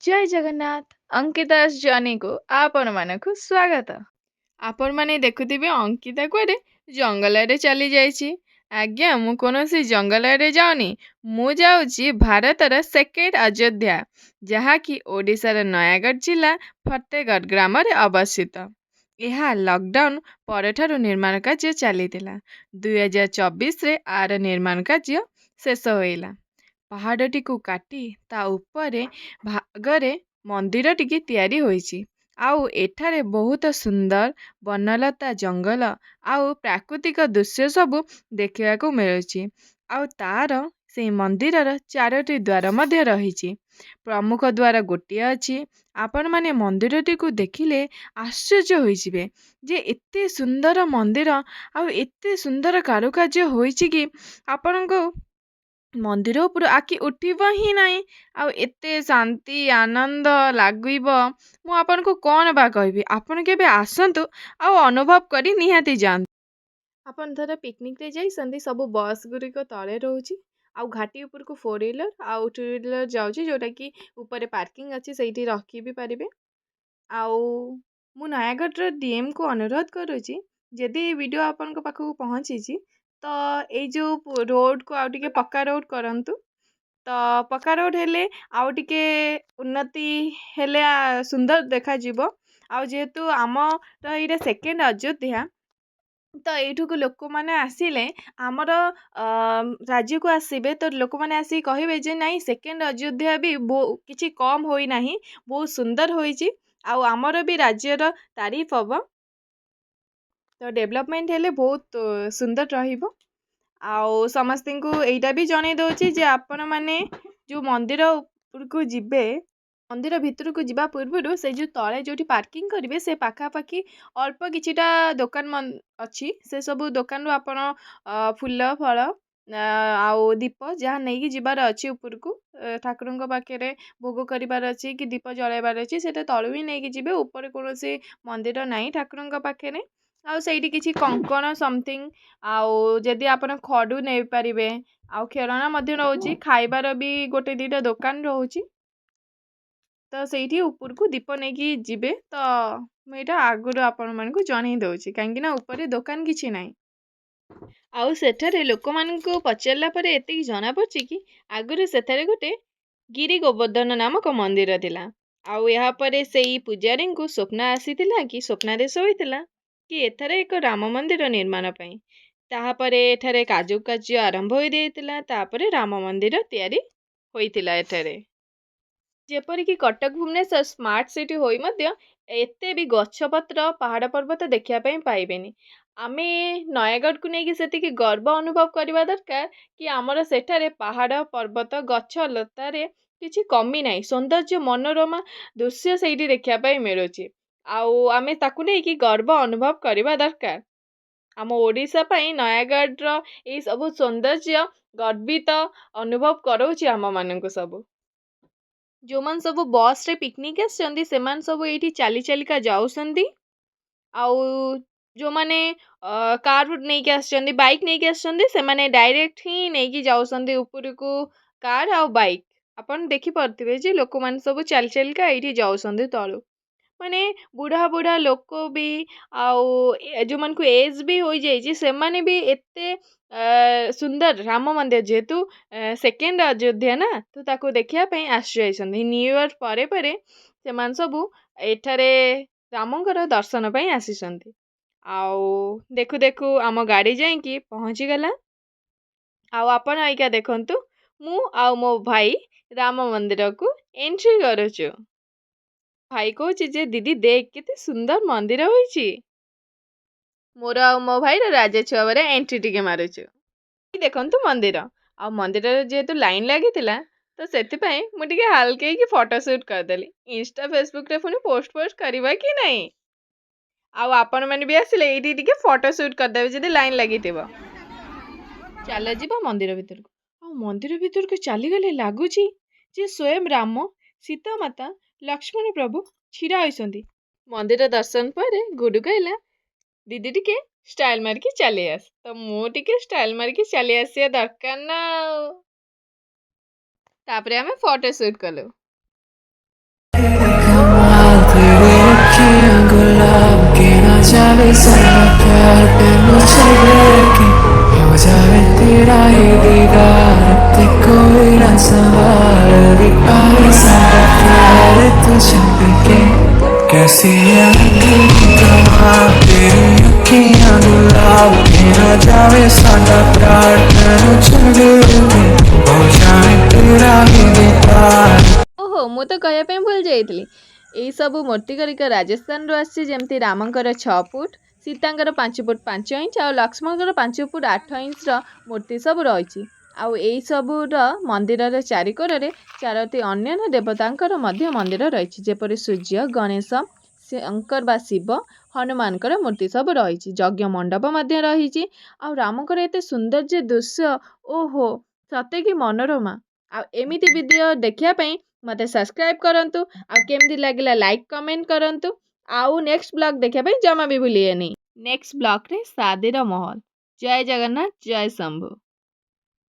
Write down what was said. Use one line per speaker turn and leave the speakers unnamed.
ଜୟ ଜଗନ୍ନାଥ। ଅଙ୍କିତାସ୍ ଜର୍ଣ୍ଣିକୁ ଆପଣମାନଙ୍କୁ ସ୍ୱାଗତ। ଆପଣମାନେ ଦେଖୁଥିବେ ଅଙ୍କିତା କୁଆଡ଼େ ଜଙ୍ଗଲରେ ଚାଲି ଯାଇଛି। ଆଜ୍ଞା, ମୁଁ କୌଣସି ଜଙ୍ଗଲରେ ଯାଉନି, ମୁଁ ଯାଉଛି ଭାରତର ସେକେଣ୍ଡ ଅଯୋଧ୍ୟା, ଯାହାକି ଓଡ଼ିଶାର ନୟାଗଡ଼ ଜିଲ୍ଲା ଫତେଗଡ଼ ଗ୍ରାମରେ ଅବସ୍ଥିତ। ଏହା ଲକଡାଉନ୍ ପରଠାରୁ ନିର୍ମାଣ କାର୍ଯ୍ୟ ଚାଲିଥିଲା। 2024ରେ ଆର ନିର୍ମାଣ କାର୍ଯ୍ୟ ଶେଷ ହୋଇଲା। ପାହାଡ଼ଟିକୁ କାଟି ତା ଉପରେ ଭାଗରେ ମନ୍ଦିରଟିକି ତିଆରି ହୋଇଛି। ଆଉ ଏଠାରେ ବହୁତ ସୁନ୍ଦର ବନଲତା ଜଙ୍ଗଲ ଆଉ ପ୍ରାକୃତିକ ଦୃଶ୍ୟ ସବୁ ଦେଖିବାକୁ ମିଳୁଛି। ଆଉ ତାର ସେଇ ମନ୍ଦିରର ଚାରୋଟି ଦ୍ୱାର ମଧ୍ୟ ରହିଛି। ପ୍ରମୁଖ ଦ୍ୱାର ଗୋଟିଏ ଅଛି। ଆପଣମାନେ ମନ୍ଦିରଟିକୁ ଦେଖିଲେ ଆଶ୍ଚର୍ଯ୍ୟ ହୋଇଯିବେ ଯେ ଏତେ ସୁନ୍ଦର ମନ୍ଦିର ଆଉ ଏତେ ସୁନ୍ଦର କାରୁକାର୍ଯ୍ୟ ହୋଇଛି କି ଆପଣଙ୍କୁ ମନ୍ଦିର ଉପରୁ ଆଖି ଉଠିବ ହିଁ ନାହିଁ। ଆଉ ଏତେ ଶାନ୍ତି ଆନନ୍ଦ ଲାଗିବ, ମୁଁ ଆପଣଙ୍କୁ କ'ଣ ବା କହିବି? ଆପଣ କେବେ ଆସନ୍ତୁ ଆଉ ଅନୁଭବ କରି ନିହାତି ଯାଆନ୍ତୁ। ଆପଣ ଧର ପିକନିକ୍ରେ ଯାଇଛନ୍ତି, ସବୁ ବସ୍ ଗୁଡ଼ିକ ତଳେ ରହୁଛି ଆଉ ଘାଟି ଉପରକୁ ଫୋର୍ ହ୍ୱିଲର୍ ଆଉ ଟୁ ହ୍ୱିଲର୍ ଯାଉଛି, ଯେଉଁଟାକି ଉପରେ ପାର୍କିଂ ଅଛି, ସେଇଠି ରଖି ବି ପାରିବେ। ଆଉ ମୁଁ ନୟାଗଡ଼ର ଡିଏମ୍କୁ ଅନୁରୋଧ କରୁଛି, ଯଦି ଏ ଭିଡ଼ିଓ ଆପଣଙ୍କ ପାଖକୁ ପହଞ୍ଚିଛି ତ ଏଇ ଯେଉଁ ରୋଡ଼କୁ ଆଉ ଟିକେ ପକ୍କା ରୋଡ଼ କରନ୍ତୁ। ତ ପକ୍କା ରୋଡ଼ ହେଲେ ଆଉ ଟିକେ ଉନ୍ନତି ହେଲେ ସୁନ୍ଦର ଦେଖାଯିବ। ଆଉ ଯେହେତୁ ଆମର ଏଇଟା ସେକେଣ୍ଡ ଅଯୋଧ୍ୟା, ତ ଏଇଠୁକୁ ଲୋକମାନେ ଆସିଲେ, ଆମର ରାଜ୍ୟକୁ ଆସିବେ, ତ ଲୋକମାନେ ଆସିକି କହିବେ ଯେ ନାଇଁ, ସେକେଣ୍ଡ ଅଯୋଧ୍ୟା ବି କିଛି କମ୍ ହୋଇନାହିଁ, ବହୁତ ସୁନ୍ଦର ହୋଇଛି ଆଉ ଆମର ବି ରାଜ୍ୟର ତାରିଫ ହବ। ତ ଡେଭଲପମେଣ୍ଟ ହେଲେ ବହୁତ ସୁନ୍ଦର ରହିବ। ଆଉ ସମସ୍ତଙ୍କୁ ଏଇଟା ବି ଜଣେଇ ଦେଉଛି ଯେ ଆପଣମାନେ ଯେଉଁ ମନ୍ଦିର ଉପରକୁ ଯିବେ, ମନ୍ଦିର ଭିତରକୁ ଯିବା ପୂର୍ବରୁ ସେ ଯେଉଁ ତଳେ ଯେଉଁଠି ପାର୍କିଂ କରିବେ, ସେ ପାଖାପାଖି ଅଳ୍ପ କିଛିଟା ଦୋକାନ ଅଛି। ସେସବୁ ଦୋକାନରୁ ଆପଣ ଫୁଲ, ଫଳ ଆଉ ଦୀପ ଯାହା ନେଇକି ଯିବାର ଅଛି, ଉପରକୁ ଠାକୁରଙ୍କ ପାଖରେ ଭୋଗ କରିବାର ଅଛି କି ଦୀପ ଜଳାଇବାର ଅଛି, ସେଇଟା ତଳୁ ହିଁ ନେଇକି ଯିବେ। ଉପରେ କୌଣସି ମନ୍ଦିର ନାହିଁ ଠାକୁରଙ୍କ ପାଖରେ। ଆଉ ସେଇଠି କିଛି କଙ୍କଣ ସମଥିଙ୍ଗ ଆଉ ଯଦି ଆପଣ ଖଡ଼ୁ ନେଇପାରିବେ। ଆଉ ଖେଳଣା ମଧ୍ୟ ରହୁଛି, ଖାଇବାର ବି ଗୋଟେ ଦୁଇଟା ଦୋକାନ ରହୁଛି। ତ ସେଇଠି ଉପରକୁ ଦୀପ ନେଇକି ଯିବେ। ତ ମୁଁ ଏଇଟା ଆଗରୁ ଆପଣମାନଙ୍କୁ ଜଣେଇ ଦେଉଛି, କାହିଁକିନା ଉପରେ ଦୋକାନ କିଛି ନାହିଁ। ଆଉ ସେଠାରେ ଲୋକମାନଙ୍କୁ ପଚାରିଲା ପରେ ଏତିକି ଜଣାପଡ଼ୁଛି କି ଆଗରୁ ସେଠାରେ ଗୋଟେ ଗିରି ଗୋବର୍ଦ୍ଧନ ନାମକ ମନ୍ଦିର ଥିଲା। ଆଉ ଏହାପରେ ସେଇ ପୂଜାରୀଙ୍କୁ ସ୍ୱପ୍ନ ଆସିଥିଲା କି ସ୍ୱପ୍ନାଦେଶ ହୋଇଥିଲା କି ଏଠାରେ ଏକ ରାମ ମନ୍ଦିର ନିର୍ମାଣ ପାଇଁ। ତାହାପରେ ଏଠାରେ କାର୍ଯ୍ୟ ଆରମ୍ଭ ହୋଇଯାଇଥିଲା। ତାପରେ ରାମ ମନ୍ଦିର ତିଆରି ହୋଇଥିଲା ଏଠାରେ। ଯେପରିକି କଟକ ଭୁବନେଶ୍ୱର ସ୍ମାର୍ଟ ସିଟି ହୋଇ ମଧ୍ୟ ଏତେ ବି ଗଛପତ୍ର, ପାହାଡ଼ ପର୍ବତ ଦେଖିବା ପାଇଁ ପାଇବେନି। ଆମେ ନୟାଗଡ଼କୁ ନେଇକି ସେତିକି ଗର୍ବ ଅନୁଭବ କରିବା ଦରକାର କି ଆମର ସେଠାରେ ପାହାଡ଼ ପର୍ବତ ଗଛ ଲତାରେ କିଛି କମି ନାହିଁ। ସୌନ୍ଦର୍ଯ୍ୟ ମନୋରମା ଦୃଶ୍ୟ ସେଇଠି ଦେଖିବା ପାଇଁ ମିଳୁଛି ଆଉ ଆମେ ତାକୁ ନେଇକି ଗର୍ବ ଅନୁଭବ କରିବା ଦରକାର। ଆମ ଓଡ଼ିଶା ପାଇଁ ନୟାଗଡ଼ର ଏଇସବୁ ସୌନ୍ଦର୍ଯ୍ୟ ଗର୍ବିତ ଅନୁଭବ କରାଉଛି ଆମମାନଙ୍କୁ ସବୁ। ଯେଉଁମାନେ ସବୁ ବସ୍ରେ ପିକନିକ୍ ଆସିଛନ୍ତି, ସେମାନେ ସବୁ ଏଇଠି ଚାଲି ଚାଲିକା ଯାଉଛନ୍ତି। ଆଉ ଯେଉଁମାନେ କାର୍ ନେଇକି ଆସିଛନ୍ତି, ବାଇକ୍ ନେଇକି ଆସିଛନ୍ତି, ସେମାନେ ଡାଇରେକ୍ଟ ହିଁ ନେଇକି ଯାଉଛନ୍ତି ଉପରକୁ କାର୍ ଆଉ ବାଇକ୍। ଆପଣ ଦେଖିପାରୁଥିବେ ଯେ ଲୋକମାନେ ସବୁ ଚାଲି ଚାଲିକା ଏଇଠି ଯାଉଛନ୍ତି ତଳୁ। ମାନେ ବୁଢ଼ା ବୁଢ଼ା ଲୋକ ବି ଆଉ ଯେଉଁମାନଙ୍କୁ ଏଜ୍ ବି ହୋଇଯାଇଛି, ସେମାନେ ବି ଏତେ ସୁନ୍ଦର ରାମ ମନ୍ଦିର, ଯେହେତୁ ସେକେଣ୍ଡ ଅଯୋଧ୍ୟା ନା, ତ ତାକୁ ଦେଖିବା ପାଇଁ ଆସିଯାଇଛନ୍ତି। ନ୍ୟୁ ଇୟର୍ ପରେ ପରେ ସେମାନେ ସବୁ ଏଠାରେ ରାମଙ୍କର ଦର୍ଶନ ପାଇଁ ଆସିଛନ୍ତି। ଆଉ ଦେଖୁ ଦେଖୁ ଆମ ଗାଡ଼ି ଯାଇକି ପହଞ୍ଚିଗଲା। ଆଉ ଆପଣ ଏଇକା ଦେଖନ୍ତୁ, ମୁଁ ଆଉ ମୋ ଭାଇ ରାମ ମନ୍ଦିରକୁ ଏଣ୍ଟ୍ରି କରୁଛୁ। ଭାଇ କହୁଛି ଯେ ଦିଦି, ଦେଖ କେତେ ସୁନ୍ଦର ମନ୍ଦିର ହୋଇଛି। ମୋର ଆଉ ମୋ ଭାଇର ରାଜା ଛୁଆ ଭଳିଆ ଏଣ୍ଟ୍ରି ଟିକେ ମାରୁଛୁ। ଦେଖନ୍ତୁ ମନ୍ଦିର। ଆଉ ମନ୍ଦିରରେ ଯେହେତୁ ଲାଇନ୍ ଲାଗିଥିଲା, ତ ସେଥିପାଇଁ ମୁଁ ଟିକେ ହାଲକେଇକି ଫଟୋ ସୁଟ୍ କରିଦେଲି। ଇନଷ୍ଟା ଫେସବୁକରେ ପୁଣି ପୋଷ୍ଟ ଫୋଷ୍ଟ କରିବା କି ନାହିଁ? ଆଉ ଆପଣମାନେ ବି ଆସିଲେ ଏଇଠି ଟିକେ ଫଟୋ ସୁଟ୍ କରିଦେବେ ଯଦି ଲାଇନ୍ ଲାଗିଥିବ। ଚାଲ ଯିବା ମନ୍ଦିର ଭିତରକୁ। ଆଉ ମନ୍ଦିର ଭିତରକୁ ଚାଲିଗଲେ ଲାଗୁଛି ଯେ ସ୍ୱୟଂ ରାମ, ସୀତା ମାତା, ଲକ୍ଷ୍ମଣ ପ୍ରଭୁ ଛିଡ଼ା ହୋଇଛନ୍ତି। ମନ୍ଦିର ଦର୍ଶନ ପରେ ଗୁଡୁ କହିଲା, ଦିଦି, ଟିକେ ଷ୍ଟାଇଲ୍ ମାରିକି ଚାଲି ଆସ। ତ ମୁଁ ଟିକେ ଷ୍ଟାଇଲ୍ ମାରିକି ଚାଲି ଆସିବା ଦରକାର ନା ଆଉ। ତାପରେ ଆମେ ଫଟୋ ସୁଟ୍ କଲୁ।
ਜਾਵੇ ਸਾਡਾ ਪਿਆਰ ਤੈਨੂੰ ਛੱਡ ਕੇ, ਹੋ ਜਾਵੇ ਤੇਰਾ ਹੀ ਦੀਦਾਰ ਤੇ ਕੋਈ ਨਾ ਸਵਾਲ ਵੀ ਆਵੇ ਸਾਡਾ ਪਿਆਰ ਤੂੰ ਛੱਡ ਕੇ। कैसी है ਤੇਰੀ ਅੱਖੀਆਂ ਗੁਲਾਬ, ਨਾ ਜਾਵੇ ਸਾਡਾ ਪਿਆਰ ਤੈਨੂੰ ਛੱਡ ਕੇ, ਹੋ ਜਾਵੇ ਤੇਰਾ ਹੀ ਦੀਦਾਰ।
ଓହୋ, ମୁଁ ତ କହିବା ପାଇଁ ଭୁଲି ଯାଇଥିଲି, ଏଇସବୁ ମୂର୍ତ୍ତି ଗୁଡ଼ିକ ରାଜସ୍ଥାନରୁ ଆସିଛି। ଯେମିତି ରାମଙ୍କର 6 ଫୁଟ, ସୀତାଙ୍କର 5 ଫୁଟ 5 ଇଞ୍ଚ ଆଉ ଲକ୍ଷ୍ମଣଙ୍କର 5 ଫୁଟ 8 ଇଞ୍ଚର ମୂର୍ତ୍ତି ସବୁ ରହିଛି। ଆଉ ଏଇସବୁର ମନ୍ଦିରର ଚାରିକୋରରେ ଚାରୋଟି ଅନ୍ୟାନ୍ୟ ଦେବତାଙ୍କର ମଧ୍ୟ ମନ୍ଦିର ରହିଛି, ଯେପରି ସୂର୍ଯ୍ୟ, ଗଣେଶ, ଶଙ୍କର ବା ଶିବ, ହନୁମାନଙ୍କର ମୂର୍ତ୍ତି ସବୁ ରହିଛି। ଯଜ୍ଞ ମଣ୍ଡପ ମଧ୍ୟ ରହିଛି। ଆଉ ରାମଙ୍କର ଏତେ ସୁନ୍ଦର ଯେ ଦୃଶ୍ୟ, ଓହୋ, ସତେ କି ମନୋରମା। ଆଉ ଏମିତି ଭିଡ଼ିଓ ଦେଖିବା ପାଇଁ ମୋତେ ସବସ୍କ୍ରାଇବ୍ କରନ୍ତୁ ଆଉ କେମିତି ଲାଗିଲା ଲାଇକ୍, କମେଣ୍ଟ କରନ୍ତୁ। ଆଉ ନେକ୍ସଟ ବ୍ଲଗ୍ ଦେଖିବା ପାଇଁ ଜମା ବି ଭୁଲିବେନି। ନେକ୍ସଟ ବ୍ଲଗ୍ରେ ଶାଦିର ମହଲ। ଜୟ ଜଗନ୍ନାଥ, ଜୟ ଶମ୍ଭୁ।